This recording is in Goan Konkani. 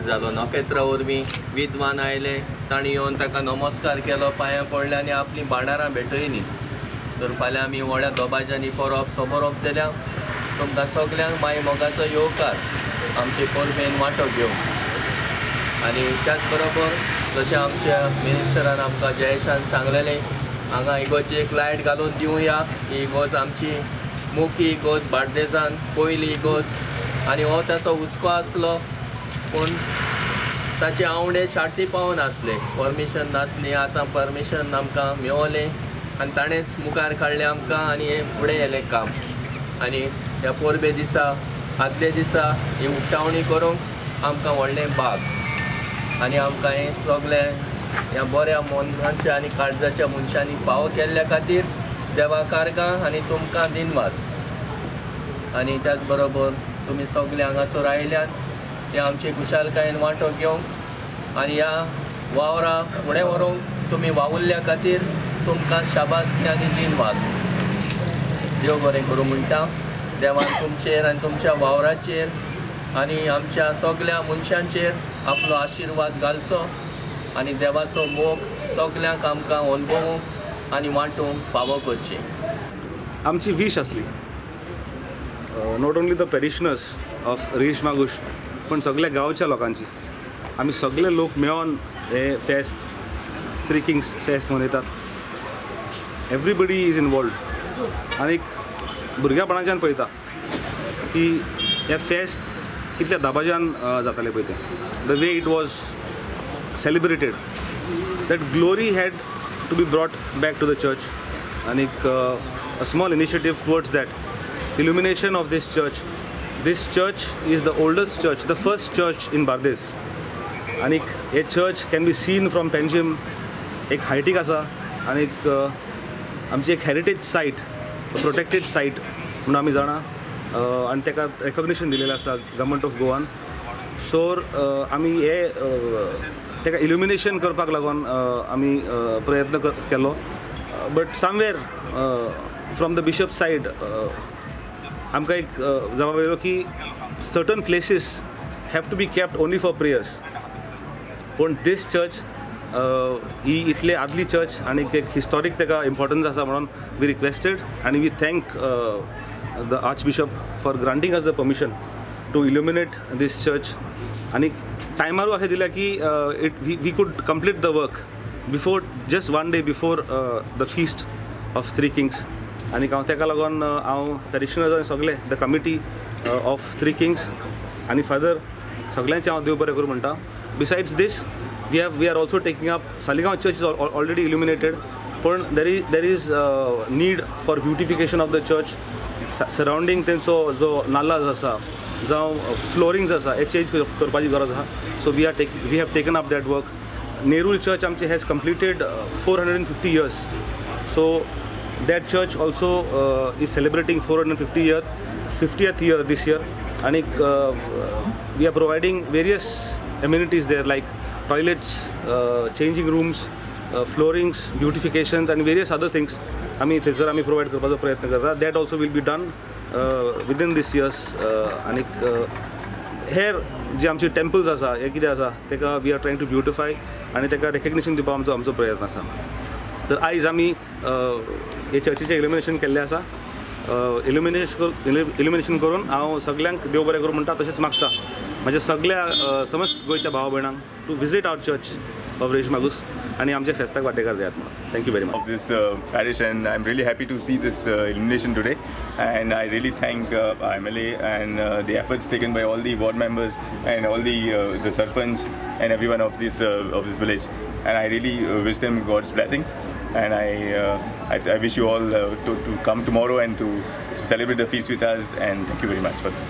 जालो. नखेत्रा वरवीं विद्वान आयले, तांणी येवन ताका नमस्कार केलो, पांयां पडले आनी आपलीं भांडारां भेटयलीं. तर फाल्यां आमी व्हडल्या दबाज्यांनी परब सोबरोप जाल्या. तुमकां सगल्यांक माय मोगाचो येवकार आमचे परबेन वांटो घेवंक. आनी त्याच बरोबर जशें आमच्या मिनिस्टरान आमकां जयेशान सांगलेलें, हांगा इगोर्जेक लायट घालून दिवया. ही इगोर्ज आमची मुखी इगोर्ज, बार्देजान पयली इगोर्ज आनी हो ताचो हुस्को आसलो, पूण ताचे आंवडे शार्ती पावून आसले, परमिशन नासली. आतां परमिशन आमकां मेवलें आनी ताणेंच मुखार काडलें आमकां आनी हें फुडें येलें काम. आनी ह्या परबे दिसा आदले दिसा ही उक्तावणी करूंक आमकां व्हडलें भाग आनी आमकां हें सगळें ह्या बऱ्या मनाच्या आनी काळजाच्या मनशांनी फावो केल्ल्या खातीर देवा कारगां आनी तुमकां दिनवास. आनी त्याच बरोबर तुमी सगळे हांगासर आयल्यात हे आमचे खुशालकायेन वांटो घेवंक आनी ह्या वावरा फुडें व्हरूंक तुमी वावुरल्या खातीर तुमकां शाबासकी आनी दिनवास. देव बरें करूं म्हणटा. देवान तुमचेर आनी तुमच्या वावराचेर आनी आमच्या सगळ्या मनशांचेर आपलो आशिर्वाद घालचो आनी देवाचो मोग सगल्यांक आमकां अणभवूंक आनी वांटूंक फावो करचें. आमची वीश आसली not only the parishioners of Reis Magos पण सगळ्या गांवच्या लोकांची. आमी सगळे लोक मेळोन हे फेस्त थ्री किंग्स फेस्त मनयतात. Everybody is involved. आनी भुरग्यापणाच्यान पळयता की हे फेस्त कितल्या दबाज्यान जातालें पळय तें, the way it was celebrated, that glory had to be brought back to the church. आनीक a small initiative towards that illumination of this church. This church is the oldest church, the first church in Bardez. आनीक हे church can be seen from Panjim, एक हायटीक आसा आनीक आमची एक हेरिटेज सायट, प्रोटेक्टेड सायट म्हणून आमी जाणा आनी ताका रेकॉग्निशन दिलेलें आसा गव्हर्मेंट ऑफ गोवान. सो आमी हे ताका इल्युमिनेशन करपाक लागून आमी प्रयत्न केलो, but somewhere from the bishop side आमकां एक जबाब येयलो की certain places have to be kept only for prayers. पूण दीस चर्च ही इतली आदली चर्च आनी एक हिस्टॉरीक ताका इम्पॉर्टन्स आसा म्हणून we requested आनी we thank the archbishop for granting us the permission to illuminate this church. आनी टायमारूय अशें दिलें की it we could complete the work before, just one day before the feast of Three Kings. आनी हांव ताका लागून हांव पॅरिशनर्स आनी सगळे the committee of Three Kings आनी फादर सगळ्यांचें हांव देव बरें करूं म्हणटा. Besides this we are also taking up Saligao church is already illuminated, पण there is need for beautification of the church. Surrounding तेंचो जो नाल्लाज आसा जावं फ्लोरिंग्स आसा हे चेंज करपाची गरज आसा. So we have taken up that work. Nerul church आमची has completed 450 years, so that church also is celebrating 450th year this year. आनीक we are providing various amenities there like toilets, changing rooms, floorings, beautifications आनी वेरियस अदर थिंग्स आमी थंयसर आमी प्रोवायड करपाचो प्रयत्न करता. That also will be done within this years. आनीक हेर जे आमचे टेम्पल्स आसा हे कितें आसा ताका we are trying to beautify आनी ताका रेकग्निशन दिवपाक आमचो आमचो प्रयत्न आसा. तर आयज आमी हे चर्चीचें इल्युमिनेशन केल्लें आसा. इल्युमिनेशन करून हांव सगल्यांक देव बरें करूं म्हणटा, तशेंच मागता म्हज्या सगळ्या समस्त गोंयच्या भाव भयणांक to visit our church of Reis Magos आनी आमच्या फेस्ताक वांटेकार जायात म्हणून. Thank you very much. Of this parish, and I'm really happy to see this illumination today, and I really thank MLA and the efforts taken by all the ward members and all the sarpanch and everyone of this village, and I really wish them God's blessings, and I wish you all to come tomorrow and to celebrate the feast with us, and thank you very much for this.